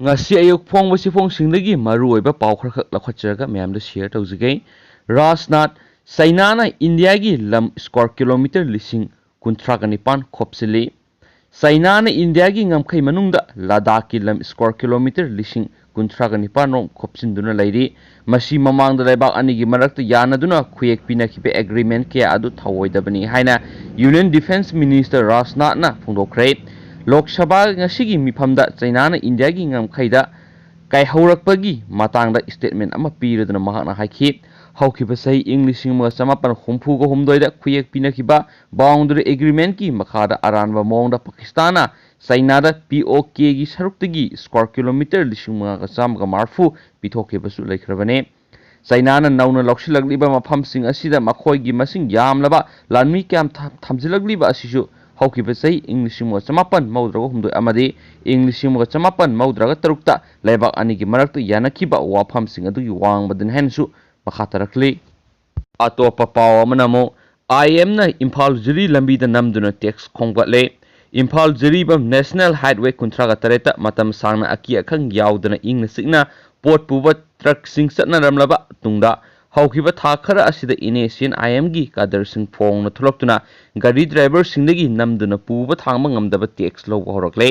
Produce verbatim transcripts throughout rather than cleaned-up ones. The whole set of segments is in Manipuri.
ꯉꯁꯤ ꯑꯌꯨꯛ ꯐꯣꯡꯕ ꯆꯦꯐꯣꯡꯁꯤꯡꯗꯒꯤ ꯃꯔꯨꯑꯣꯏꯕ ꯄꯥꯎ ꯈꯔꯈꯛ ꯂꯧꯈꯠꯆꯔꯒ ꯃꯌꯥꯝꯗ ꯁꯤꯌꯔ ꯇꯧꯖꯒꯦ꯫ ꯔꯥꯖꯅꯥꯊ, ꯆꯩꯅꯥꯅ ꯏꯟꯗꯤꯌꯥꯒꯤ ꯂꯝ ꯁ꯭ꯀ꯭ꯋꯥꯔ ꯀꯤꯂꯣꯃꯤꯇꯔ ꯂꯤꯁꯤꯡ ꯀꯨꯟꯊ꯭ꯔꯥꯒ ꯅꯤꯄꯥꯟ ꯈꯣꯞꯆꯤꯜꯂꯤ꯫ ꯆꯩꯅꯥꯅ ꯏꯟꯗꯤꯌꯥꯒꯤ ꯉꯝꯈꯩ ꯃꯅꯨꯡꯗ ꯂꯗꯥꯈꯀꯤ ꯂꯝ ꯁ꯭ꯀ꯭ꯋꯥꯔ ꯀꯤꯂꯣꯃꯤꯇꯔ ꯂꯤꯁꯤꯡ ꯀꯨꯟꯊ꯭ꯔꯥꯒ ꯅꯤꯄꯥꯟ ꯔꯣꯝ ꯈꯣꯞꯆꯤꯟꯗꯨꯅ ꯂꯩꯔꯤ꯫ ꯃꯁꯤ ꯃꯃꯥꯡꯗ ꯂꯩꯕꯥꯛ ꯑꯅꯤꯒꯤ ꯃꯔꯛꯇ ꯌꯥꯅꯗꯨꯅ ꯈꯨꯌꯦꯛ ꯄꯤꯅꯈꯤꯕ ꯑꯦꯒ꯭ꯔꯤꯃꯦꯟ ꯀꯌꯥ ꯑꯗꯨ ꯊꯧꯑꯣꯏꯗꯕꯅꯤ ꯍꯥꯏꯅ union defence minister ꯔꯥꯖꯅꯥꯊꯅ ꯐꯣꯡꯗꯣꯛꯈ꯭ꯔꯦ꯫ Lok Sabha ꯉꯁꯤꯒꯤ ꯃꯤꯐꯝꯗ ꯆꯩꯅꯥꯅ ꯏꯟꯗꯤꯌꯥꯒꯤ ꯉꯝꯈꯩꯗ ꯀꯥꯏꯍꯧꯔꯛꯄꯒꯤ ꯃꯇꯥꯡꯗ ꯁ꯭ꯇꯦꯠꯃꯦꯟ ꯑꯃ ꯄꯤꯔꯗꯨꯅ ꯃꯍꯥꯛꯅ ꯍꯥꯏꯈꯤ, ꯍꯧꯈꯤꯕ ꯆꯍꯤ ꯏꯪ ꯂꯤꯁꯤꯡ ꯑꯃꯒ ꯆꯃꯥꯄꯟ ꯍꯨꯝꯐꯨꯒ ꯍꯨꯝꯗꯣꯏꯗ ꯈꯨꯌꯦꯛ ꯄꯤꯅꯈꯤꯕ ꯕꯥꯎꯟꯗꯔꯤ ꯑꯦꯒ꯭ꯔꯤꯃꯦꯟꯀꯤ ꯃꯈꯥꯗ ꯑꯔꯥꯟꯕ ꯃꯑꯣꯡꯗ ꯄꯥꯀꯤꯁꯇꯥꯟꯅ ꯆꯩꯅꯥꯗ ꯄꯤ ꯑꯣ ꯀꯦꯒꯤ ꯁꯔꯨꯛꯇꯒꯤ ꯁ꯭ꯀ꯭ꯋꯥꯔ ꯀꯤꯂꯣꯃꯤꯇꯔ ꯂꯤꯁꯤꯡ ꯃꯉꯥꯒ ꯆꯥꯝꯃꯒ ꯃꯔꯤꯐꯨ ꯄꯤꯊꯣꯛꯈꯤꯕꯁꯨ ꯂꯩꯈ꯭ꯔꯕꯅꯤ꯫ ꯆꯩꯅꯥꯅ ꯅꯧꯅ ꯂꯧꯁꯤꯜꯂꯛꯂꯤꯕ ꯃꯐꯝꯁꯤꯡ ꯑꯁꯤꯗ ꯃꯈꯣꯏꯒꯤ ꯃꯁꯤꯡ ꯌꯥꯝꯂꯕ ꯂꯥꯟꯃꯤ ꯀꯌꯥꯝ ꯊꯝ-, ꯊꯝꯖꯤꯜꯂꯛꯂꯤꯕ ꯑꯁꯤꯁꯨ ꯍꯧꯈꯤꯕ ꯆꯍꯤ ꯏꯪ ꯂꯤꯁꯤꯡ ꯑꯃꯒ ꯆꯃꯥꯄꯟ ꯃꯧꯗ꯭ꯔꯥꯒ ꯍꯨꯝꯗꯣꯏ ꯑꯃꯗꯤ ꯏꯪ ꯂꯤꯁꯤꯡ ꯑꯃꯒ ꯆꯃꯥꯄꯟ ꯃꯧꯗ꯭ꯔꯥꯒ ꯇꯔꯨꯛꯇ ꯂꯩꯕꯥꯛ ꯑꯅꯤꯒꯤ ꯃꯔꯛꯇ ꯌꯥꯅꯈꯤꯕ ꯋꯥꯐꯝꯁꯤꯡ ꯑꯗꯨꯒꯤ ꯋꯥꯡꯃꯗꯅꯤ ꯍꯥꯏꯅꯁꯨ ꯃꯈꯥ ꯇꯥꯔꯛꯂꯤ꯫ ꯑꯇꯣꯞꯄ ꯄꯥꯎ ꯑꯃꯅ ꯑꯃꯨꯛ ꯑꯥꯏ ꯑꯦꯝꯅ ꯏꯝꯐꯥꯜ ꯖꯤꯔꯤ ꯂꯝꯕꯤꯗ ꯅꯝꯗꯨꯅ ꯇꯦꯛꯁ ꯈꯣꯝꯒꯠꯂꯦ꯫ ꯏꯝꯐꯥꯜ ꯖꯤꯔꯤꯕꯝ ꯅꯦꯁꯅꯦꯜ ꯍꯥꯏꯠꯋꯦ ꯀꯨꯟꯊ꯭ꯔꯥꯒ ꯇꯔꯦꯠꯇ ꯃꯇꯝ ꯁꯥꯡꯅ ꯑꯀꯤ ꯑꯈꯪ ꯌꯥꯎꯗꯅ ꯏꯪꯅ ꯆꯤꯛꯅ ꯄꯣꯠ ꯄꯨꯕ ꯇ꯭ꯔꯛꯁꯤꯡ ꯆꯠꯅꯔꯝꯂꯕ ꯇꯨꯡꯗ, ꯍꯧꯈꯤꯕ ꯊꯥ ꯈꯔ ꯑꯁꯤꯗ ꯑꯦꯟ ꯑꯦꯁ ꯑꯦꯟ ꯑꯥꯏ ꯑꯦꯝꯒꯤ ꯀꯥꯗꯔꯁꯤꯡ ꯐꯣꯡꯅ ꯊꯣꯛꯂꯛꯇꯨꯅ ꯒꯥꯔꯤ ꯗ꯭ꯔꯥꯏꯚꯔꯁꯤꯡꯗꯒꯤ ꯅꯝꯗꯨꯅ ꯄꯨꯕ ꯊꯥꯡꯕ ꯉꯝꯗꯕ ꯇꯦꯛꯁ ꯂꯧꯕ ꯍꯧꯔꯛꯂꯦ꯫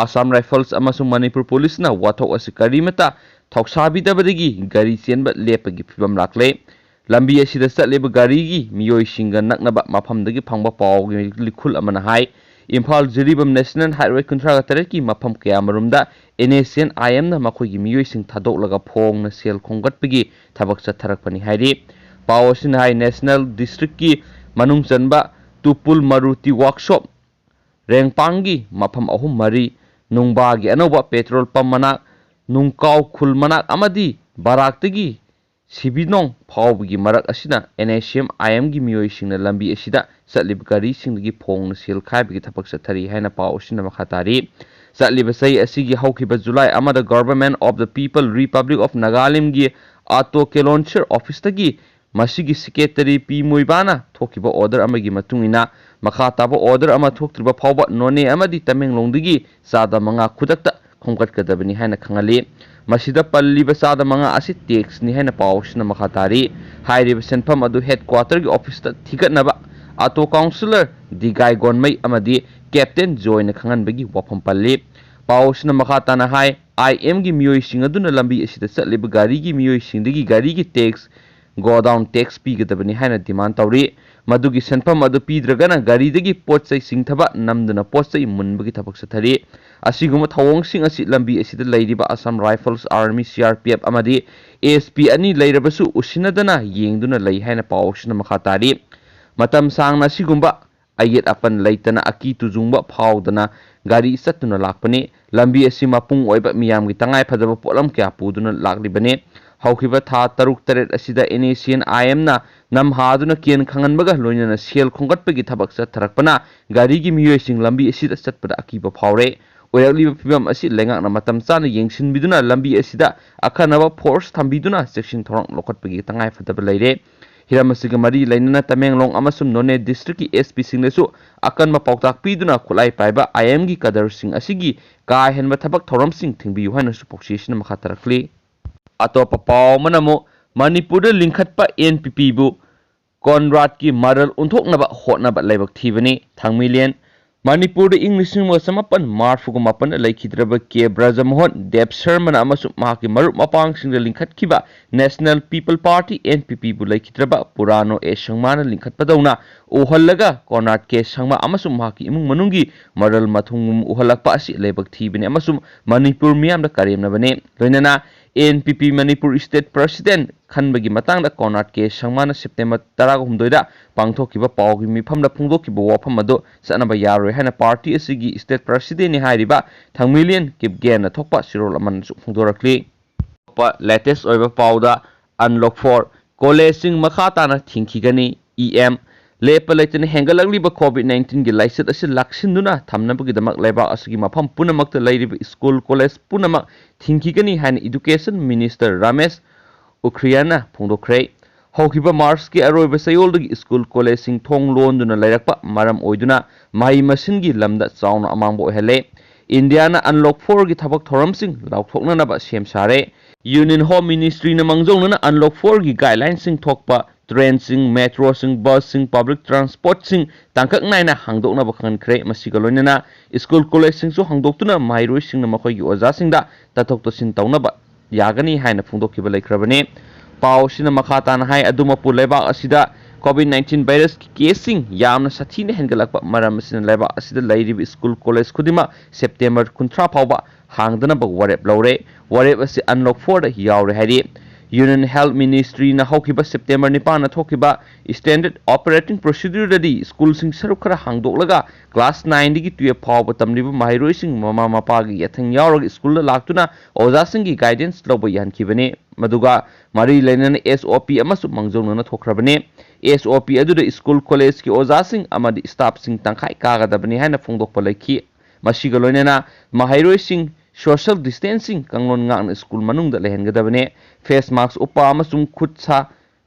ꯑꯁꯥꯝ ꯔꯥꯏꯐꯜꯁ ꯑꯃꯁꯨꯡ ꯃꯅꯤꯄꯨꯔ ꯄꯨꯂꯤꯁꯅ ꯋꯥꯊꯣꯛ ꯑꯁꯤ ꯀꯔꯤꯃꯠꯇ ꯊꯧꯁꯥꯕꯤꯗꯕꯗꯒꯤ ꯒꯥꯔꯤ ꯆꯦꯟꯕ ꯂꯦꯞꯄꯒꯤ ꯐꯤꯕꯝ ꯂꯥꯛꯂꯦ꯫ ꯂꯝꯕꯤ ꯑꯁꯤꯗ ꯆꯠꯂꯤꯕ ꯒꯥꯔꯤꯒꯤ ꯃꯤꯑꯣꯏꯁꯤꯡꯒ ꯅꯛꯅꯕ ꯃꯐꯝꯗꯒꯤ ꯐꯪꯕ ꯄꯥꯎꯒꯤ ꯂꯤꯈꯨꯜ ꯑꯃꯅ ꯍꯥꯏ, ꯏꯝꯐꯥꯜ ꯖꯤꯔꯤꯕꯝ ꯅꯦꯁꯅꯦꯜ ꯍꯥꯏꯠꯋꯦ ꯀꯨꯟꯊ꯭ꯔꯥꯒ ꯇꯔꯦꯠꯀꯤ ꯃꯐꯝ ꯀꯌꯥꯃꯔꯨꯝꯗ ꯑꯦꯟ ꯑꯦꯁ ꯑꯦꯟ ꯑꯥꯏ ꯑꯦꯝꯅ ꯃꯈꯣꯏꯒꯤ ꯃꯤꯑꯣꯏꯁꯤꯡ ꯊꯥꯗꯣꯛꯂꯒ ꯐꯣꯡꯅ ꯁꯦꯜ ꯈꯣꯝꯒꯠꯄꯒꯤ ꯊꯕꯛ ꯆꯠꯊꯔꯛꯄꯅꯤ ꯍꯥꯏꯔꯤ꯫ ꯄꯥꯎ ꯑꯁꯤꯅ ꯍꯥꯏ, ꯅꯦꯁꯅꯦꯜ ꯗꯤꯁꯇ꯭ꯔꯤꯛꯀꯤ ꯃꯅꯨꯡ ꯆꯟꯕ ꯇꯨꯄꯨꯜ ꯃꯔꯨꯇꯤ ꯋꯥꯛꯁꯣꯞ, ꯔꯦꯡꯄꯥꯡꯒꯤ ꯃꯐꯝ ꯑꯍꯨꯝ ꯃꯔꯤ, ꯅꯨꯡꯕꯥꯒꯤ ꯑꯅꯧꯕ ꯄꯦꯇ꯭ꯔꯣꯜ ꯄꯝ ꯃꯅꯥꯛ, ꯅꯨꯡꯀꯥꯎ ꯈꯨꯜ ꯃꯅꯥꯛ ꯑꯃꯗꯤ ꯕꯔꯥꯛꯇꯒꯤ ꯁꯤꯕꯤꯅꯣꯡ ꯐꯥꯎꯕꯒꯤ ꯃꯔꯛ ꯑꯁꯤꯗ ꯑꯦꯟ ꯑꯦꯁ ꯑꯦꯝ ꯑꯥꯏ ꯑꯦꯝꯒꯤ ꯃꯤꯑꯣꯏꯁꯤꯡꯅ ꯂꯝꯕꯤ ꯑꯁꯤꯗ ꯆꯠꯂꯤꯕ ꯒꯥꯔꯤꯁꯤꯡꯗꯒꯤ ꯐꯣꯡꯅ ꯁꯦꯜ ꯈꯥꯏꯕꯒꯤ ꯊꯕꯛ ꯆꯠꯊꯔꯤ ꯍꯥꯏꯅ ꯄꯥꯎ ꯑꯁꯤꯅ ꯃꯈꯥ ꯇꯥꯔꯤ꯫ ꯆꯠꯂꯤꯕ ꯆꯍꯤ ꯑꯁꯤꯒꯤ ꯍꯧꯈꯤꯕ ꯖꯨꯂꯥꯏ ꯑꯃꯗ Government of the People Republic of Nagalimꯒꯤ ꯑꯇꯣ ꯀꯦꯂꯣꯟꯁꯔ ꯑꯣꯐꯤꯁꯇꯒꯤ ꯃꯁꯤꯒꯤ ꯁꯦꯀ꯭ꯔꯦꯇꯔꯤ ꯄꯤ ꯃꯣꯏꯕꯥꯅ ꯊꯣꯛꯈꯤꯕ ꯑꯣꯔꯗꯔ ꯑꯃꯒꯤ ꯃꯇꯨꯡ ꯏꯟꯅ, ꯃꯈꯥ ꯇꯥꯕ ꯑꯣꯔꯗꯔ ꯑꯃ ꯊꯣꯛꯇ꯭ꯔꯤꯕ ꯐꯥꯎꯕ ꯅꯣꯅꯦ ꯑꯃꯗꯤ ꯇꯃꯦꯡꯂꯣꯡꯗꯒꯤ ꯆꯥꯗ ꯃꯉꯥ ꯈꯨꯗꯛꯇ ꯈꯣꯝꯒꯠꯀꯗꯕꯅꯤ ꯍꯥꯏꯅ ꯈꯪꯍꯜꯂꯤ꯫ ꯃꯁꯤꯗ ꯄꯜꯂꯤꯕ ꯆꯥꯗ ꯃꯉꯥ ꯑꯁꯤ ꯇꯦꯛꯁꯅꯤ ꯍꯥꯏꯅ ꯄꯥꯎ ꯑꯁꯤꯅ ꯃꯈꯥ ꯇꯥꯔꯤ꯫ ꯍꯥꯏꯔꯤꯕ ꯁꯦꯟꯐꯝ ꯑꯗꯨ ꯍꯦꯗꯀ꯭ꯋꯥꯇꯔꯒꯤ ꯑꯣꯐꯤꯁꯇ ꯊꯤꯒꯠꯅꯕ ꯑꯥꯇꯣ ꯀꯥꯎꯟꯁꯤꯂꯔ ꯗꯤꯒꯥꯏ ꯒꯣꯟꯃꯩ ꯑꯃꯗꯤ ꯀꯦꯞꯇꯦꯟ ꯖꯣꯏꯅ ꯈꯪꯍꯟꯕꯒꯤ ꯋꯥꯐꯝ ꯄꯜꯂꯤ꯫ ꯄꯥꯎ ꯑꯁꯤꯅ ꯃꯈꯥ ꯇꯥꯅ ꯍꯥꯏ, ꯑꯥꯏ ꯑꯦꯝꯒꯤ ꯃꯤꯑꯣꯏꯁꯤꯡ ꯑꯗꯨꯅ ꯂꯝꯕꯤ ꯑꯁꯤꯗ ꯆꯠꯂꯤꯕ ꯒꯥꯔꯤꯒꯤ ꯃꯤꯑꯣꯏꯁꯤꯡꯗꯒꯤ ꯒꯥꯔꯤꯒꯤ ꯇꯦꯛꯁ, ꯒꯣꯗꯥꯎꯟ ꯇꯦꯛꯁ ꯄꯤꯒꯗꯕꯅꯤ ꯍꯥꯏꯅ ꯗꯤꯃꯥꯟ ꯇꯧꯔꯤ꯫ ꯃꯗꯨꯒꯤ ꯁꯦꯟꯐꯝ ꯑꯗꯨ ꯄꯤꯗ꯭ꯔꯒꯅ ꯒꯥꯔꯤꯗꯒꯤ ꯄꯣꯠ ꯆꯩ ꯆꯤꯡꯊꯕ, ꯅꯝꯗꯨꯅ ꯄꯣꯠ ꯆꯩ ꯃꯨꯟꯕꯒꯤ ꯊꯕꯛ ꯆꯠꯊꯔꯤ꯫ ꯑꯁꯤꯒꯨꯝꯕ ꯊꯧꯑꯣꯡꯁꯤꯡ ꯑꯁꯤ ꯂꯝꯕꯤ ꯑꯁꯤꯗ ꯂꯩꯔꯤꯕ Assam rifles, army, C R P F ꯑꯃꯗꯤ ꯑꯦ ꯑꯦꯁ ꯄꯤ ꯑꯅꯤ ꯂꯩꯔꯕꯁꯨ ꯎꯁꯤꯟꯅꯗꯅ ꯌꯦꯡꯗꯨꯅ ꯂꯩ ꯍꯥꯏꯅ ꯄꯥꯎ ꯑꯁꯤꯅ ꯃꯈꯥ ꯇꯥꯔꯤ꯫ ꯃꯇꯝ ꯁꯥꯡꯅ ꯑꯁꯤꯒꯨꯝꯕ ꯑꯌꯦꯠ ꯑꯄꯟ ꯂꯩꯇꯅ ꯑꯀꯤ ꯇꯨꯖꯨꯡꯕ ꯐꯥꯎꯗꯅ ꯒꯥꯔꯤ ꯆꯠꯇꯨꯅ ꯂꯥꯛꯄꯅꯤ꯫ ꯂꯝꯕꯤ ꯑꯁꯤ ꯃꯄꯨꯡ ꯑꯣꯏꯕ ꯃꯤꯌꯥꯝꯒꯤ ꯇꯉꯥꯏ ꯐꯗꯕ ꯄꯣꯠꯂꯝ ꯀꯌꯥ ꯄꯨꯗꯨꯅ ꯂꯥꯛꯂꯤꯕꯅꯤ꯫ ꯍꯧꯈꯤꯕ ꯊꯥ ꯇꯔꯨꯛ ꯇꯔꯦꯠ ꯑꯁꯤꯗ ꯑꯦꯟ ꯑꯦ ꯁꯤ ꯑꯦꯟ ꯑꯥꯏ ꯑꯦꯝꯅ ꯅꯝꯍꯥꯗꯨꯅ ꯀꯦꯟ ꯈꯪꯍꯟꯕꯒ ꯂꯣꯏꯅꯅ ꯁꯦꯜ ꯈꯣꯝꯒꯠꯄꯒꯤ ꯊꯕꯛ ꯆꯠꯊꯔꯛꯄꯅ ꯒꯥꯔꯤꯒꯤ ꯃꯤꯑꯣꯏꯁꯤꯡ ꯂꯝꯕꯤ ꯑꯁꯤꯗ ꯆꯠꯄꯗ ꯑꯀꯤꯕ ꯐꯥꯎꯔꯦ꯫ ꯑꯣꯏꯔꯛꯂꯤꯕ ꯐꯤꯕꯝ ꯑꯁꯤ ꯂꯩꯉꯥꯛꯅ ꯃꯇꯝ ꯆꯥꯅ ꯌꯦꯡꯁꯤꯟꯕꯤꯗꯨꯅ ꯂꯝꯕꯤ ꯑꯁꯤꯗ ꯑꯈꯟꯅꯕ ꯐꯣꯔꯁ ꯊꯝꯕꯤꯗꯨꯅ ꯆꯦꯛꯁꯤꯟ ꯊꯧꯔꯥꯡ ꯂꯧꯈꯠꯄꯒꯤ ꯇꯉꯥꯏ ꯐꯗꯕ ꯂꯩꯔꯦ꯫ ꯍꯤꯔꯝ ꯑꯁꯤꯒ ꯃꯔꯤ ꯂꯩꯅꯅ ꯇꯃꯦꯡꯂꯣꯡ ꯑꯃꯁꯨꯡ ꯅꯣꯅꯦ ꯗꯤꯁꯇ꯭ꯔꯤꯛꯀꯤ ꯑꯦꯁ ꯄꯤꯁꯤꯡꯗꯁꯨ ꯑꯀꯟꯕ ꯄꯥꯎꯇꯥꯛ ꯄꯤꯗꯨꯅ ꯈꯨꯠꯂꯥꯏ ꯄꯥꯏꯕ ꯑꯥꯏ ꯑꯦꯝꯒꯤ ꯀꯗꯔꯁꯤꯡ ꯑꯁꯤꯒꯤ ꯀꯥ ꯍꯦꯟꯕ ꯊꯕꯛ ꯊꯧꯔꯝꯁꯤꯡ ꯊꯤꯡꯕꯤꯌꯨ ꯍꯥꯏꯅꯁꯨ ꯄꯥꯎꯆꯦꯁꯤꯅ ꯃꯈꯥ ꯇꯥꯔꯛꯂꯤ꯫ ꯑꯇꯣꯞꯄ ꯄꯥꯎ ꯑꯃꯅ ꯑꯃꯨꯛ ꯃꯅꯤꯄꯨꯔꯗ ꯂꯤꯡꯈꯠꯄ ꯑꯦꯟ ꯄꯤ ꯄꯤꯕꯨ ꯀꯣꯟꯔꯥꯗꯀꯤ ꯃꯔꯜ ꯑꯣꯟꯊꯣꯛꯅꯕ ꯍꯣꯠꯅꯕ ꯂꯥꯏꯕꯛ ꯊꯤꯕꯅꯤ꯫ ꯊꯥꯡꯃꯩꯂꯦꯟ, ꯃꯅꯤꯄꯨꯔꯗ ꯏꯪ ꯂꯤꯁꯤꯡ ꯑꯃꯒ ꯆꯃꯥꯄꯟ ꯃꯔꯤꯐꯨꯒ ꯃꯥꯄꯟꯗ ꯂꯩꯈꯤꯗ꯭ꯔꯕ ꯀꯦ ꯕ꯭ꯔꯖꯃꯣꯍꯟ ꯗꯦꯕ ꯁꯔꯃꯅ ꯑꯃꯁꯨꯡ ꯃꯍꯥꯛꯀꯤ ꯃꯔꯨꯞ ꯃꯄꯥꯡꯁꯤꯡꯅ ꯂꯤꯡꯈꯠꯈꯤꯕ national people's party, N P ꯄꯤꯕꯨ ꯂꯩꯈꯤꯗ꯭ꯔꯕ ꯄꯨꯔꯥꯅꯣ ꯑꯦ ꯁꯪꯃꯥꯅ ꯂꯤꯡꯈꯠꯄꯗꯧꯅ ꯎꯍꯜꯂꯒ ꯀꯣꯟꯔꯥꯗ ꯀꯦ ꯁꯪꯃꯥ ꯑꯃꯁꯨꯡ ꯃꯍꯥꯛꯀꯤ ꯏꯃꯨꯡ ꯃꯅꯨꯡꯒꯤ ꯃꯔꯜ ꯃꯊꯨꯝ ꯎꯍꯜꯂꯛꯄ ꯑꯁꯤ ꯂꯥꯏꯕꯛ ꯊꯤꯕꯅꯤ ꯑꯃꯁꯨꯡ ꯃꯅꯤꯄꯨꯔ ꯃꯤꯌꯥꯝꯗ ꯀꯔꯦꯝꯅꯕꯅꯤ꯫ ꯂꯣꯏꯅꯅ ꯑꯦꯟ ꯄꯤ ꯄꯤ ꯃꯅꯤꯄꯨꯔ ꯁ꯭ꯇꯦꯠ ꯄ꯭ꯔꯁꯤꯗꯦꯟꯠ ꯈꯟꯕꯒꯤ ꯃꯇꯥꯡꯗ ꯀꯣꯟꯔꯥꯗ ꯀꯦ ꯁꯪꯃꯥꯅ ꯁꯦꯞꯇꯦꯝꯕꯔ ꯇꯔꯥꯍꯨꯝꯗꯣꯏꯗ ꯄꯥꯡꯊꯣꯛꯈꯤꯕ ꯄꯥꯎꯒꯤ ꯃꯤꯐꯝꯗ ꯐꯣꯡꯗꯣꯛꯈꯤꯕ ꯋꯥꯐꯝ ꯑꯗꯨ ꯆꯠꯅꯕ ꯌꯥꯔꯣꯏ ꯍꯥꯏꯅ ꯄꯥꯔꯇꯤ ꯑꯁꯤꯒꯤ ꯁ꯭ꯇꯦꯠ ꯄ꯭ꯔꯁꯤꯗꯦꯟꯠꯅꯤ ꯍꯥꯏꯔꯤꯕ ꯊꯥꯡꯃꯩꯂꯦꯟ ꯀꯤꯞꯒꯦꯟꯅ ꯊꯣꯛꯄ ꯆꯦꯔꯣꯜ ꯑꯃꯅꯁꯨ ꯐꯣꯡꯗꯣꯔꯛꯂꯤ꯫ ꯑꯇꯣꯞꯄ ꯂꯦꯇꯦꯁ ꯑꯣꯏꯕ ꯄꯥꯎꯗ, ꯑꯟꯂꯣꯛ ꯐꯣꯔ, ꯀꯣꯂꯦꯖꯁꯤꯡ ꯃꯈꯥ ꯇꯥꯅ ꯊꯤꯡꯈꯤꯒꯅꯤ꯫ ꯏ ꯑꯦꯝ, ꯂꯦꯞꯄ ꯂꯩꯇꯅ ꯍꯦꯟꯒꯠꯂꯛꯂꯤꯕ ꯀꯣꯚꯤꯗ ꯅꯥꯏꯟꯇꯤꯟꯒꯤ ꯂꯥꯏꯆꯠ ꯑꯁꯤ ꯂꯥꯛꯁꯤꯟꯗꯨꯅ ꯊꯝꯅꯕꯒꯤꯗꯃꯛ ꯂꯩꯕꯥꯛ ꯑꯁꯤꯒꯤ ꯃꯐꯝ ꯄꯨꯝꯅꯃꯛꯇ ꯂꯩꯔꯤꯕ ꯁ꯭ꯀꯨꯜ ꯀꯣꯂꯦꯖ ꯄꯨꯝꯅꯃꯛ ꯊꯤꯡꯈꯤꯒꯅꯤ ꯍꯥꯏꯅ ꯏꯗꯨꯀꯦꯁꯟ ꯃꯤꯅꯤꯁꯇꯔ ꯔꯥꯃꯦꯁ ꯎꯈ꯭ꯔꯤꯌꯥꯅ ꯐꯣꯡꯗꯣꯛꯈ꯭ꯔꯦ꯫ ꯍꯧꯈꯤꯕ ꯃꯥꯔꯆꯀꯤ ꯑꯔꯣꯏꯕ ꯆꯌꯣꯜꯗꯒꯤ ꯁ꯭ꯀꯨꯜ ꯀꯣꯂꯦꯖꯁꯤꯡ ꯊꯣꯡ ꯂꯣꯟꯗꯨꯅ ꯂꯩꯔꯛꯄ ꯃꯔꯝ ꯑꯣꯏꯗꯨꯅ ꯃꯍꯩ ꯃꯁꯤꯡꯒꯤ ꯂꯝꯗ ꯆꯥꯎꯅ ꯑꯃꯥꯡꯕ ꯑꯣꯏꯍꯜꯂꯦ꯫ ꯏꯟꯗꯤꯌꯥꯅ Unlock fourꯒꯤ ꯊꯕꯛ ꯊꯧꯔꯝꯁꯤꯡ ꯂꯥꯎꯊꯣꯛꯅꯅꯕ ꯁꯦꯝ ꯁꯥꯔꯦ꯫ Union Home Ministryꯅ ꯃꯥꯡꯖꯧꯅꯅ Unlock fourꯒꯤ guidelineꯁꯤꯡ ꯊꯣꯛꯄ trainꯁꯤꯡ, metroꯁꯤꯡ, busꯁꯤꯡ, public transportꯁꯤꯡ ꯇꯥꯡꯀꯛ ꯅꯥꯏꯅ ꯍꯥꯡꯗꯣꯛꯅꯕ ꯈꯪꯍꯟꯈ꯭ꯔꯦ꯫ ꯃꯁꯤꯒ ꯂꯣꯏꯅꯅ school collegeꯁꯤꯡꯁꯨ ꯍꯥꯡꯗꯣꯛꯇꯨꯅ ꯃꯍꯩꯔꯣꯏꯁꯤꯡꯅ ꯃꯈꯣꯏꯒꯤ ꯑꯣꯖꯥꯁꯤꯡꯗ ꯇꯥꯊꯣꯛ ꯇꯥꯁꯤꯟ ꯇꯧꯅꯕ ꯌꯥꯒꯅꯤ ꯍꯥꯏꯅ ꯐꯣꯡꯗꯣꯛꯈꯤꯕ ꯂꯩꯈ꯭ꯔꯕꯅꯤ꯫ ꯄꯥꯎ ꯑꯁꯤꯅ ꯃꯈꯥ ꯇꯥꯅ ꯍꯥꯏ, ꯑꯗꯨꯃꯛꯄꯨ ꯂꯩꯕꯥꯛ ꯑꯁꯤꯗ COVID nineteen virusꯀꯤ caseꯁꯤꯡ ꯌꯥꯝꯅ ꯁꯥꯊꯤꯅ ꯍꯦꯟꯒꯠꯂꯛꯄ ꯃꯔꯝ ꯑꯁꯤꯅ ꯂꯩꯕꯥꯛ ꯑꯁꯤꯗ ꯂꯩꯔꯤꯕ school college ꯈꯨꯗꯤꯡꯃꯛ September ꯀꯨꯟꯊ꯭ꯔꯥ ꯐꯥꯎꯕ ꯍꯥꯡꯗꯅꯕ ꯋꯥꯔꯦꯞ ꯂꯧꯔꯦ꯫ ꯋꯥꯔꯦꯞ ꯑꯁꯤ Unlock fourꯗ ꯌꯥꯎꯔꯦ ꯍꯥꯏꯔꯤ꯫ Union Health Ministryꯅ ꯍꯧꯈꯤꯕ September ꯅꯤꯄꯥꯟꯗ ꯊꯣꯛꯈꯤꯕ Standard Operating Procedureꯗꯗꯤ schoolꯁꯤꯡ ꯁꯔꯨꯛ ꯈꯔ ꯍꯥꯡꯗꯣꯛꯂꯒ class nineꯗꯒꯤ twelve ꯐꯥꯎꯕ ꯇꯝꯂꯤꯕ ꯃꯍꯩꯔꯣꯏꯁꯤꯡ ꯃꯃꯥ ꯃꯄꯥꯒꯤ ꯌꯥꯊꯪ ꯌꯥꯎꯔꯒ schoolꯗ ꯂꯥꯛꯇꯨꯅ ꯑꯣꯖꯥꯁꯤꯡꯒꯤ guidance ꯂꯧꯕ ꯌꯥꯍꯟꯈꯤꯕꯅꯤ꯫ ꯃꯗꯨꯒ ꯃꯔꯤ ꯂꯩꯅꯅ SOP ꯑꯃꯁꯨ ꯃꯥꯡꯖꯧꯅꯅ ꯊꯣꯛꯈ꯭ꯔꯕꯅꯤ꯫ SOP ꯑꯗꯨꯗ school collegeꯀꯤ ꯑꯣꯖꯥꯁꯤꯡ ꯑꯃꯗꯤ staffꯁꯤꯡ ꯇꯪꯈꯥꯏ ꯀꯥꯒꯗꯕꯅꯤ ꯍꯥꯏꯅ ꯐꯣꯡꯗꯣꯛꯄ ꯂꯩꯈꯤ꯫ ꯃꯁꯤꯒ ꯂꯣꯏꯅꯅ ꯃꯍꯩꯔꯣꯏꯁꯤꯡ social distancing ꯀꯥꯡꯂꯣꯟ ꯉꯥꯛꯅ school ꯃꯅꯨꯡꯗ ꯂꯩꯍꯟꯒꯗꯕꯅꯤ꯫ Face mask ꯎꯞꯄ ꯑꯃꯁꯨꯡ ꯈꯨꯠ ꯁꯥ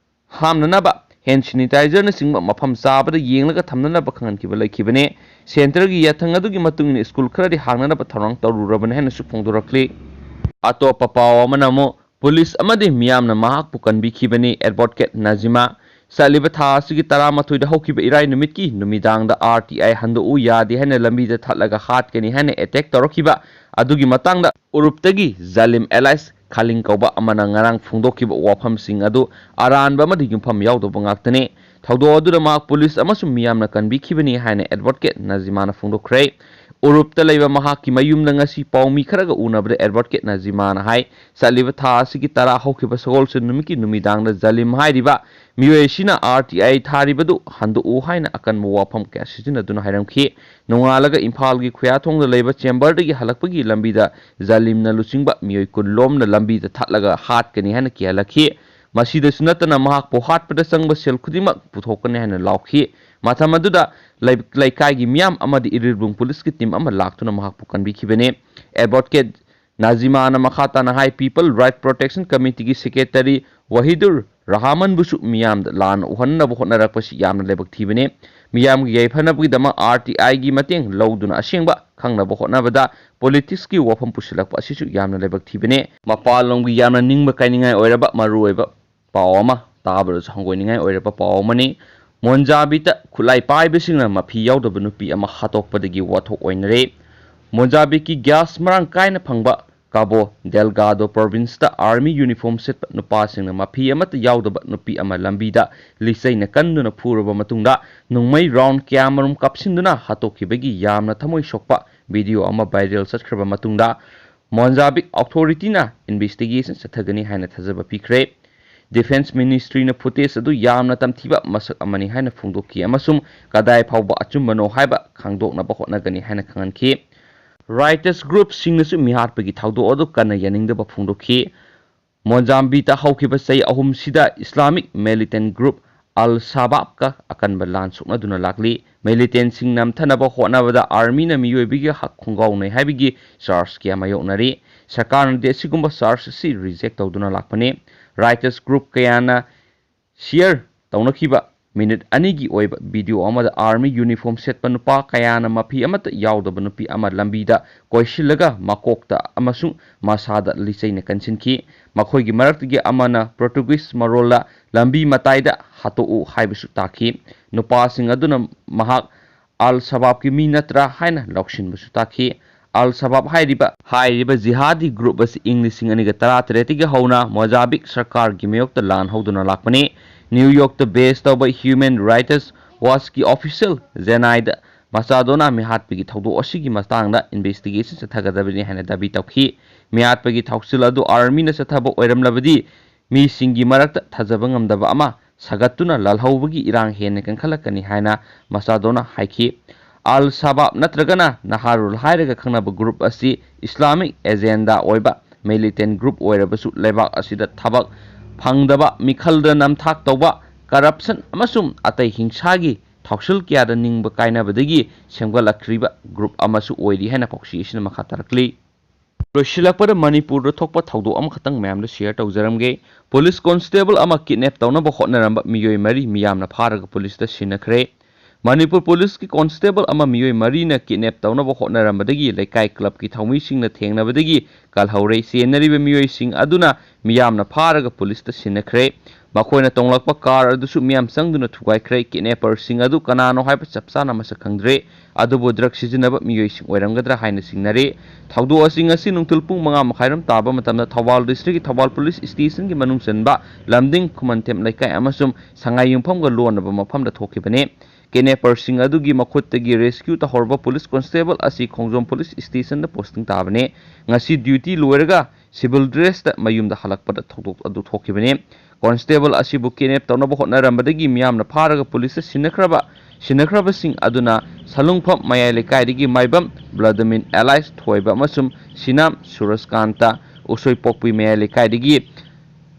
ꯍꯥꯝꯅꯅꯕ hand sanitizerꯅꯆꯤꯡꯕ ꯃꯐꯝ ꯆꯥꯕꯗ ꯌꯦꯡꯂꯒ ꯊꯝꯅꯅꯕ ꯈꯪꯍꯟꯈꯤꯕ ꯂꯩꯈꯤꯕꯅꯤ꯫ Centreꯒꯤ ꯌꯥꯊꯪ ꯑꯗꯨꯒꯤ ꯃꯇꯨꯡ ꯏꯟꯅ school ꯈꯔꯗꯤ ꯍꯥꯡꯅꯅꯕ ꯊꯧꯔꯥꯡ ꯇꯧꯔꯨꯔꯕꯅꯤ ꯍꯥꯏꯅꯁꯨ ꯐꯣꯡꯗꯣꯔꯛꯂꯤ꯫ ꯑꯇꯣꯞꯄ ꯄꯥꯎ ꯑꯃꯅ ꯑꯃꯨꯛ police ꯑꯃꯗꯤ ꯃꯤꯌꯥꯝꯅ ꯃꯍꯥꯛꯄꯨ ꯀꯟꯕꯤꯈꯤꯕꯅꯤ꯫ Advocate ꯅꯥꯖꯤꯃꯥ ꯆꯠꯂꯤꯕ ꯊꯥ ꯑꯁꯤꯒꯤ ꯇꯔꯥꯃꯥꯊꯣꯏꯗ ꯍꯧꯈꯤꯕ ꯏꯔꯥꯏ ꯅꯨꯃꯤꯠꯀꯤ ꯅꯨꯃꯤꯗꯥꯡꯗ RTI ꯍꯟꯗꯣꯛꯎ ꯌꯥꯗꯦ ꯍꯥꯏꯅ ꯂꯝꯕꯤꯗ ꯊꯠꯂꯒ ꯍꯥꯠꯀꯅꯤ ꯍꯥꯏꯅ attack ꯇꯧꯔꯛꯈꯤꯕ ꯑꯗꯨꯒꯤ ꯃꯇꯥꯡꯗ ꯎꯔꯨꯞꯇꯒꯤ ꯖꯂꯤꯝ alias ꯈꯥꯂꯤꯡ ꯀꯧꯕ ꯑꯃꯅ ꯉꯔꯥꯡ ꯐꯣꯡꯗꯣꯛꯈꯤꯕ ꯋꯥꯐꯝꯁꯤꯡ ꯑꯗꯨ ꯑꯔꯥꯟꯕ ꯑꯃꯗꯤ ꯌꯨꯝꯐꯝ ꯌꯥꯎꯗꯕ ꯉꯥꯛꯇꯅꯤ꯫ ꯊꯧꯗꯣꯛ ꯑꯗꯨꯗ ꯃꯍꯥꯛ police ꯑꯃꯁꯨꯡ ꯃꯤꯌꯥꯝꯅ ꯀꯟꯕꯤꯈꯤꯕꯅꯤ ꯍꯥꯏꯅ Advocate ꯅꯥꯖꯤꯃꯥꯅ ꯐꯣꯡꯗꯣꯛꯈ꯭ꯔꯦ꯫ ꯎꯔꯨꯞꯇ ꯂꯩꯕ ꯃꯍꯥꯛꯀꯤ ꯃꯌꯨꯝꯗ ꯉꯁꯤ ꯄꯥꯎꯃꯤ ꯈꯔꯒ ꯎꯅꯕꯗ Advocate ꯅꯥꯖꯤꯃꯥꯅ ꯍꯥꯏ, ꯆꯠꯂꯤꯕ ꯊꯥ ꯑꯁꯤꯒꯤ ꯇꯔꯥ ꯍꯧꯈꯤꯕ ꯁꯒꯣꯜꯁꯦꯟ ꯅꯨꯃꯤꯠꯀꯤ ꯅꯨꯃꯤꯗꯥꯡꯗ ꯖꯂꯤꯝ ꯍꯥꯏꯔꯤꯕ ꯃꯤꯑꯣꯏ ꯑꯁꯤꯅ RTI ꯊꯥꯔꯤꯕꯗꯨ ꯍꯟꯗꯣꯛꯎ ꯍꯥꯏꯅ ꯑꯀꯟꯕ ꯋꯥꯐꯝ ꯀꯌꯥ ꯁꯤꯖꯤꯟꯅꯗꯨꯅ ꯍꯥꯏꯔꯝꯈꯤ꯫ ꯅꯣꯡꯉꯥꯜꯂꯒ ꯏꯝꯐꯥꯜꯒꯤ ꯈꯨꯌꯥꯊꯣꯡꯗ ꯂꯩꯕ chamberꯗꯒꯤ ꯍꯜꯂꯛꯄꯒꯤ ꯂꯝꯕꯤꯗ ꯖꯂꯤꯝꯅ ꯂꯨꯆꯤꯡꯕ ꯃꯤꯑꯣꯏ ꯀꯨꯟ ꯂꯣꯝꯅ ꯂꯝꯕꯤꯗ ꯊꯠꯂꯒ ꯍꯥꯠꯀꯅꯤ ꯍꯥꯏꯅ ꯀꯤꯍꯜꯂꯛꯈꯤ꯫ ꯃꯁꯤꯗꯁꯨ ꯅꯠꯇꯅ ꯃꯍꯥꯛꯄꯨ ꯍꯥꯠꯄꯗ ꯆꯪꯕ ꯁꯦꯜ ꯈꯨꯗꯤꯡꯃꯛ ꯄꯨꯊꯣꯛꯀꯅꯤ ꯍꯥꯏꯅ ꯂꯥꯎꯈꯤ꯫ ꯃꯇꯝ ꯑꯗꯨꯗ ꯂꯩ-, ꯂꯩꯀꯥꯏꯒꯤ ꯃꯤꯌꯥꯝ ꯑꯃꯗꯤ ꯏꯔꯤꯜꯕꯨꯡ policeꯀꯤ team ꯑꯃ ꯂꯥꯛꯇꯨꯅ ꯃꯍꯥꯛꯄꯨ ꯀꯟꯕꯤꯈꯤꯕꯅꯤ꯫ Advocate ꯅꯥꯖꯤꯃꯥꯅ ꯃꯈꯥ ꯇꯥꯅ ꯍꯥꯏ, People Right Protection Committeeꯒꯤ Secretary Wahidur ꯔꯍꯥꯃꯟꯕꯨꯁꯨ ꯃꯤꯌꯥꯝꯗ ꯂꯥꯟꯅ ꯎꯍꯟꯅꯕ ꯍꯣꯠꯅꯔꯛꯄꯁꯤ ꯌꯥꯝꯅ ꯂꯥꯏꯕꯛ ꯊꯤꯕꯅꯤ꯫ ꯃꯤꯌꯥꯝꯒꯤ ꯌꯥꯏꯐꯅꯕꯒꯤꯗꯃꯛ RTIꯒꯤ ꯃꯇꯦꯡ ꯂꯧꯗꯨꯅ ꯑꯁꯦꯡꯕ ꯈꯪꯅꯕ ꯍꯣꯠꯅꯕꯗ politicsꯀꯤ ꯋꯥꯐꯝ ꯄꯨꯁꯤꯜꯂꯛꯄ ꯑꯁꯤꯁꯨ ꯌꯥꯝꯅ ꯂꯥꯏꯕꯛ ꯊꯤꯕꯅꯤ꯫ ꯃꯄꯥꯟꯂꯣꯝꯒꯤ ꯌꯥꯝꯅ ꯅꯤꯡꯕ ꯀꯥꯏꯅꯤꯡꯉꯥꯏ ꯑꯣꯏꯔꯕ ꯃꯔꯨꯑꯣꯏꯕ ꯄꯥꯎ ꯑꯃ ꯇꯥꯕꯗꯁꯨ ꯍꯪꯒꯣꯏꯅꯤꯡꯉꯥꯏ ꯑꯣꯏꯔꯕ ꯄꯥꯎ ꯑꯃꯅꯤ꯫ ꯃꯣꯟꯖꯥꯕꯤꯠꯇ ꯈꯨꯠꯂꯥꯏ ꯄꯥꯏꯕꯁꯤꯡꯅ ꯃꯐꯤ ꯌꯥꯎꯗꯕ ꯅꯨꯄꯤ ꯑꯃ ꯍꯥꯠꯇꯣꯛꯄꯗꯒꯤ ꯋꯥꯊꯣꯛ ꯑꯣꯏꯅꯔꯦ꯫ ꯃꯣꯟꯖꯥꯕꯤꯠꯀꯤ gas ꯃꯔꯥꯡ ꯀꯥꯏꯅ ꯐꯪꯕ ꯀꯥꯕꯣ ꯗꯦꯜꯒꯥꯗꯣ provinceꯇ army uniform ꯁꯦꯠꯄ ꯅꯨꯄꯥꯁꯤꯡꯅ ꯃꯐꯤ ꯑꯃꯠꯇ ꯌꯥꯎꯗꯕ ꯅꯨꯄꯤ ꯑꯃ ꯂꯝꯕꯤꯗ ꯂꯤꯆꯩꯅ ꯀꯟꯗꯨꯅ ꯐꯨꯔꯕ ꯃꯇꯨꯡꯗ ꯅꯣꯡꯃꯩ round ꯀꯌꯥꯃꯔꯨꯝ ꯀꯥꯞꯁꯤꯟꯗꯨꯅ ꯍꯥꯠꯇꯣꯛꯈꯤꯕꯒꯤ ꯌꯥꯝꯅ ꯊꯃꯣꯏ ꯁꯣꯛꯄ video ꯑꯃ viral ꯆꯠꯈ꯭ꯔꯕ ꯃꯇꯨꯡꯗ ꯃꯣꯟꯖꯥꯕꯤꯛ authorityꯅ investigation ꯆꯠꯊꯒꯅꯤ ꯍꯥꯏꯅ ꯊꯥꯖꯕ ꯄꯤꯈ꯭ꯔꯦ꯫ Defence Ministryꯅ footage ꯑꯗꯨ ꯌꯥꯝꯅ ꯇꯝꯊꯤꯕ ꯃꯁꯛ ꯑꯃꯅꯤ ꯍꯥꯏꯅ ꯐꯣꯡꯗꯣꯛꯈꯤ ꯑꯃꯁꯨꯡ ꯀꯗꯥꯏ ꯐꯥꯎꯕ ꯑꯆꯨꯝꯕꯅꯣ ꯍꯥꯏꯕ ꯈꯪꯗꯣꯛꯅꯕ ꯍꯣꯠꯅꯒꯅꯤ ꯍꯥꯏꯅ ꯈꯪꯍꯟꯈꯤ꯫ Writers groupꯁꯤꯡꯅꯁꯨ ꯃꯤꯍꯥꯠꯄꯒꯤ ꯊꯧꯗꯣꯛ ꯑꯗꯨ ꯀꯟꯅ ꯌꯥꯅꯤꯡꯗꯕ ꯐꯣꯡꯗꯣꯛꯈꯤ꯫ ꯃꯣꯟꯖꯥꯝꯕꯤꯇ ꯍꯧꯈꯤꯕ ꯆꯍꯤ ꯑꯍꯨꯝꯁꯤꯗ Islamic militant group Al Shabaabꯀ ꯑꯀꯟꯕ ꯂꯥꯟ ꯁꯣꯛꯅꯗꯨꯅ ꯂꯥꯛꯂꯤ꯫ Militantꯁꯤꯡ ꯅꯝꯊꯅꯕ ꯍꯣꯠꯅꯕꯗ armyꯅ ꯃꯤꯑꯣꯏꯕꯒꯤ ꯍꯛ ꯈꯣꯡꯒꯥꯎꯅꯩ ꯍꯥꯏꯕꯒꯤ charge ꯀꯌꯥ ꯃꯥꯌꯣꯛꯅꯔꯤ꯫ ꯁꯔꯀꯥꯔꯅꯗꯤ ꯑꯁꯤꯒꯨꯝꯕ charge ꯑꯁꯤ reject ꯇꯧꯗꯨꯅ ꯂꯥꯛꯄꯅꯤ꯫ Writers group ꯀꯌꯥꯅ share ꯇꯧꯅꯈꯤꯕ minute ꯑꯅꯤꯒꯤ ꯑꯣꯏꯕ video ꯑꯃꯗ army uniform ꯁꯦꯠꯄ ꯅꯨꯄꯥ ꯀꯌꯥꯅ ꯃꯐꯤ ꯑꯃꯠꯇ ꯌꯥꯎꯗꯕ ꯅꯨꯄꯤ ꯑꯃ ꯂꯝꯕꯤꯗ ꯀꯣꯏꯁꯤꯜꯂꯒ ꯃꯀꯣꯛꯇ ꯑꯃꯁꯨꯡ ꯃꯁꯥꯗ ꯂꯤꯆꯩꯅ ꯀꯟꯁꯤꯟꯈꯤ꯫ ꯃꯈꯣꯏꯒꯤ ꯃꯔꯛꯇꯒꯤ ꯑꯃꯅ Portuguese ꯃꯔꯣꯜꯗ "ꯂꯝꯕꯤ ꯃꯇꯥꯏꯗ ꯍꯥꯠꯇꯣꯛꯎ" ꯍꯥꯏꯕꯁꯨ ꯇꯥꯈꯤ꯫ ꯅꯨꯄꯥꯁꯤꯡ ꯑꯗꯨꯅ ꯃꯍꯥꯛ ꯑꯜ ꯁꯕꯥꯕꯀꯤ ꯃꯤ ꯅꯠꯇ꯭ꯔꯥ ꯍꯥꯏꯅ ꯂꯧꯁꯤꯟꯕꯁꯨ ꯇꯥꯈꯤ꯫ ꯑꯜ ꯁꯕꯥꯕ ꯍꯥꯏꯔꯤꯕ, ꯍꯥꯏꯔꯤꯕ ꯖꯤꯍꯥꯗꯤ group ꯑꯁꯤ ꯏꯪ ꯂꯤꯁꯤꯡ ꯑꯅꯤꯒ ꯇꯔꯥꯇꯔꯦꯠꯇꯒꯤ ꯍꯧꯅ ꯃꯣꯖꯥꯕꯤꯛ ꯁꯔꯀꯥꯔꯒꯤ ꯃꯥꯌꯣꯛꯇ ꯂꯥꯟ ꯍꯧꯗꯨꯅ ꯂꯥꯛꯄꯅꯤ꯫ New Yorkꯇ base ꯇꯧꯕ Human Rights Watchꯀꯤ official ꯖꯦꯅꯥꯏꯗ ꯃꯆꯥꯗꯣꯅ ꯃꯤꯍꯥꯠꯄꯒꯤ ꯊꯧꯗꯣꯛ ꯑꯁꯤꯒꯤ ꯃꯇꯥꯡꯗ investigation ꯆꯠꯊꯒꯗꯕꯅꯤ ꯍꯥꯏꯅ ꯗꯥꯕꯤ ꯇꯧꯈꯤ꯫ ꯃꯤꯍꯥꯠꯄꯒꯤ ꯊꯧꯁꯤꯜ ꯑꯗꯨ armyꯅ ꯆꯠꯊꯕ ꯑꯣꯏꯔꯝꯂꯕꯗꯤ ꯃꯤꯁꯤꯡꯒꯤ ꯃꯔꯛꯇ ꯊꯥꯖꯕ ꯉꯝꯗꯕ ꯑꯃ ꯁꯥꯒꯠꯇꯨꯅ ꯂꯥꯜꯍꯧꯕꯒꯤ ꯏꯔꯥꯡ ꯍꯦꯟꯅ ꯀꯟꯈꯠꯂꯛꯀꯅꯤ ꯍꯥꯏꯅ ꯃꯆꯥꯗꯣꯅ ꯍꯥꯏꯈꯤ꯫ ꯑꯜ ꯁꯕꯥꯕ ꯅꯠꯇ꯭ꯔꯒꯅ ꯅꯍꯥꯔꯨꯜ ꯍꯥꯏꯔꯒ ꯈꯪꯅꯕ group ꯑꯁꯤ Islamic agenda ꯑꯣꯏꯕ militant group ꯑꯣꯏꯔꯕꯁꯨ ꯂꯩꯕꯥꯛ ꯑꯁꯤꯗ ꯊꯕꯛ ꯐꯪꯗꯕ, ꯃꯤꯈꯜꯗ ꯅꯝꯊꯥꯛ ꯇꯧꯕ, corruption ꯑꯃꯁꯨꯡ ꯑꯇꯩ ꯍꯤꯡꯁꯥꯒꯤ ꯊꯧꯁꯤꯜ ꯀꯌꯥꯗ ꯅꯤꯡꯕ ꯀꯥꯏꯅꯕꯗꯒꯤ ꯁꯦꯝꯒꯠꯂꯛꯈ꯭ꯔꯤꯕ group ꯑꯃꯁꯨ ꯑꯣꯏꯔꯤ ꯍꯥꯏꯅ ꯄꯥꯎꯆꯦ ꯑꯁꯤꯅ ꯃꯈꯥ ꯇꯥꯔꯛꯂꯤ꯫ ꯂꯣꯏꯁꯤꯜꯂꯛꯄꯗ ꯃꯅꯤꯄꯨꯔꯗ ꯊꯣꯛꯄ ꯊꯧꯗꯣꯛ ꯑꯃꯈꯛꯇꯪ ꯃꯌꯥꯝꯗ share ꯇꯧꯖꯔꯝꯒꯦ꯫ ꯄꯨꯂꯤꯁ ꯀꯣꯟꯁꯇꯦꯕꯜ ꯑꯃ kidnap ꯇꯧꯅꯕ ꯍꯣꯠꯅꯔꯝꯕ ꯃꯤꯑꯣꯏ ꯃꯔꯤ ꯃꯤꯌꯥꯝꯅ ꯐꯥꯔꯒ ꯄꯨꯂꯤꯁꯇ ꯁꯤꯟꯅꯈ꯭ꯔꯦ꯫ ꯃꯅꯤꯄꯨꯔ ꯄꯨꯂꯤꯁꯀꯤ ꯀꯣꯟꯁꯇꯦꯕꯜ ꯑꯃ ꯃꯤꯑꯣꯏ ꯃꯔꯤꯅ kidnap ꯇꯧꯅꯕ ꯍꯣꯠꯅꯔꯝꯕꯗꯒꯤ ꯂꯩꯀꯥꯏ ꯀ꯭ꯂꯕꯀꯤ ꯊꯧꯃꯤꯁꯤꯡꯅ ꯊꯦꯡꯅꯕꯗꯒꯤ ꯀꯜꯍꯧꯔꯦ꯫ ꯆꯦꯟꯅꯔꯤꯕ ꯃꯤꯑꯣꯏꯁꯤꯡ ꯑꯗꯨꯅ ꯃꯤꯌꯥꯝꯅ ꯐꯥꯔꯒ ꯄꯨꯂꯤꯁꯇ ꯁꯤꯟꯅꯈ꯭ꯔꯦ꯫ ꯃꯈꯣꯏꯅ ꯇꯣꯡꯂꯛꯄ ꯀꯥꯔ ꯑꯗꯨꯁꯨ ꯃꯤꯌꯥꯝ ꯆꯪꯗꯨꯅ ꯊꯨꯒꯥꯏꯈ꯭ꯔꯦ꯫ Kidnapperꯁꯤꯡ ꯑꯗꯨ ꯀꯅꯥꯅꯣ ꯍꯥꯏꯕ ꯆꯞ ꯆꯥꯅ ꯃꯁꯛ ꯈꯪꯗ꯭ꯔꯦ꯫ ꯑꯗꯨꯕꯨ drug ꯁꯤꯖꯤꯟꯅꯕ ꯃꯤꯑꯣꯏꯁꯤꯡ ꯑꯣꯏꯔꯝꯒꯗ꯭ꯔꯥ ꯍꯥꯏꯅ ꯆꯤꯡꯅꯔꯤ꯫ ꯊꯧꯗꯣꯛ ꯑꯁꯤ ꯉꯁꯤ ꯅꯨꯡꯊꯤꯜ ꯄꯨꯡ ꯃꯉꯥ ꯃꯈꯥꯏꯔꯣꯝ ꯇꯥꯕ ꯃꯇꯝꯗ ꯊꯧꯕꯥꯜ districtꯀꯤ ꯊꯧꯕꯥꯜ ꯄꯨꯂꯤꯁ stationꯒꯤ ꯃꯅꯨꯡ ꯆꯟꯕ ꯂꯝꯗꯤꯡ ꯈꯨꯃꯟꯊꯦꯝ ꯂꯩꯀꯥꯏ ꯑꯃꯁꯨꯡ ꯁꯉꯥꯏ ꯌꯨꯝꯐꯝꯒ ꯂꯣꯟꯅꯕ ꯃꯐꯝꯗ ꯊꯣꯛꯈꯤꯕꯅꯤ꯫ Kidnapperꯁꯤꯡ ꯑꯗꯨꯒꯤ ꯃꯈꯨꯠꯇꯒꯤ rescue ꯇꯧꯍꯧꯔꯕ ꯄꯨꯂꯤꯁ ꯀꯣꯟꯁꯇꯦꯕꯜ ꯑꯁꯤ ꯈꯣꯡꯖꯣꯝ ꯄꯨꯂꯤꯁ stationꯗ posting ꯇꯥꯕꯅꯤ꯫ ꯉꯁꯤ duty ꯂꯣꯏꯔꯒ civil dressꯇ ꯃꯌꯨꯝꯗ ꯍꯜꯂꯛꯄꯗ ꯊꯧꯗꯣꯛ ꯑꯗꯨ ꯊꯣꯛꯈꯤꯕꯅꯤ꯫ ꯀꯣꯟꯁꯇꯦꯕꯜ ꯑꯁꯤꯕꯨ kidnap ꯇꯧꯅꯕ ꯍꯣꯠꯅꯔꯝꯕꯗꯒꯤ ꯃꯤꯌꯥꯝꯅ ꯐꯥꯔꯒ ꯄꯨꯂꯤꯁꯇ ꯁꯤꯟꯅꯈ꯭ꯔꯕ, ꯁꯤꯟꯅꯈ꯭ꯔꯕꯁꯤꯡ ꯑꯗꯨꯅ ꯁꯂꯨꯡꯐꯝ ꯃꯌꯥꯏ ꯂꯩꯀꯥꯏꯗꯒꯤ ꯃꯥꯏꯕꯝ ꯕ꯭ꯂꯥꯗꯃꯤꯟ alias ꯊꯣꯏꯕ ꯑꯃꯁꯨꯡ ꯁꯤꯅꯥꯝ ꯁꯨꯔꯖꯀꯥꯟꯇ, ꯎꯁꯣꯏꯄꯣꯛꯄꯤ ꯃꯌꯥꯏ ꯂꯩꯀꯥꯏꯗꯒꯤ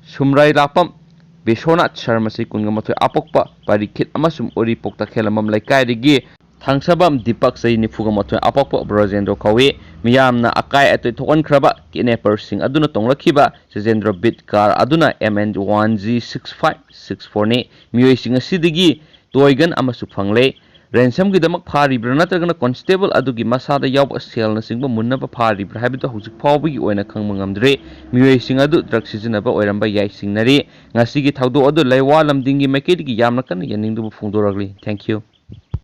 ꯁꯨꯝꯔꯥꯏ ꯂꯥꯛꯄꯝ ꯕꯤꯁ꯭ꯋꯅꯥꯊ ꯁꯔꯃꯁꯤ ꯀꯨꯟꯒ ꯃꯥꯊꯣꯏ ꯑꯄꯣꯛꯄ ꯄꯔꯤꯈꯤꯠ ꯑꯃꯁꯨꯡ ꯎꯔꯤꯄꯣꯛ ꯇꯈꯦꯜꯂꯝꯕꯝ ꯂꯩꯀꯥꯏꯗꯒꯤ ꯊꯥꯡꯁꯥꯕꯝ ꯗꯤꯄꯛ ꯆꯍꯤ ꯅꯤꯐꯨꯒ ꯃꯥꯊꯣꯏ ꯑꯄꯣꯛꯄ ꯕ꯭ꯔꯖꯦꯟꯗ꯭ꯔꯣ ꯀꯧꯏ꯫ ꯃꯤꯌꯥꯝꯅ ꯑꯀꯥꯏ ꯑꯇꯣꯏ ꯊꯣꯛꯍꯟꯈ꯭ꯔꯕ kidnapperꯁꯤꯡ ꯑꯗꯨꯅ ꯇꯣꯡꯂꯛꯈꯤꯕ ꯁꯤꯖꯦꯟꯗ꯭ꯔꯣ ꯕꯤꯠ ꯀꯥꯔ ꯑꯗꯨꯅ M N one G six five six fourꯅꯤ꯫ ꯃꯤꯑꯣꯏꯁꯤꯡ ꯑꯁꯤꯗꯒꯤ toy gun ꯑꯃꯁꯨ ꯐꯪꯂꯦ꯫ Ransomꯒꯤꯗꯃꯛ ꯐꯥꯔꯤꯕ꯭ꯔꯥ ꯅꯠꯇ꯭ꯔꯒꯅ ꯀꯣꯟꯁꯇꯦꯕꯜ ꯑꯗꯨꯒꯤ ꯃꯁꯥꯗ ꯌꯥꯎꯕ ꯁꯦꯜꯅꯆꯤꯡꯕ ꯃꯨꯟꯅꯕ ꯐꯥꯔꯤꯕ꯭ꯔꯥ ꯍꯥꯏꯕꯗꯨ ꯍꯧꯖꯤꯛ ꯐꯥꯎꯕꯒꯤ ꯑꯣꯏꯅ ꯈꯪꯕ ꯉꯝꯗ꯭ꯔꯤ꯫ ꯃꯤꯑꯣꯏꯁꯤꯡ ꯑꯗꯨ drug ꯁꯤꯖꯤꯟꯅꯕ ꯑꯣꯏꯔꯝꯕ ꯌꯥꯏ ꯆꯤꯡꯅꯔꯤ꯫ ꯉꯁꯤꯒꯤ ꯊꯧꯗꯣꯛ ꯑꯗꯨ ꯂꯩꯋꯥ ꯂꯝꯗꯤꯡꯒꯤ ꯃꯥꯏꯀꯩꯗꯒꯤ ꯌꯥꯝꯅ ꯀꯟꯅ ꯌꯦꯡꯅꯤꯡꯗꯕ ꯐꯣꯡꯗꯣꯔꯛꯂꯤ꯫ Thank you꯫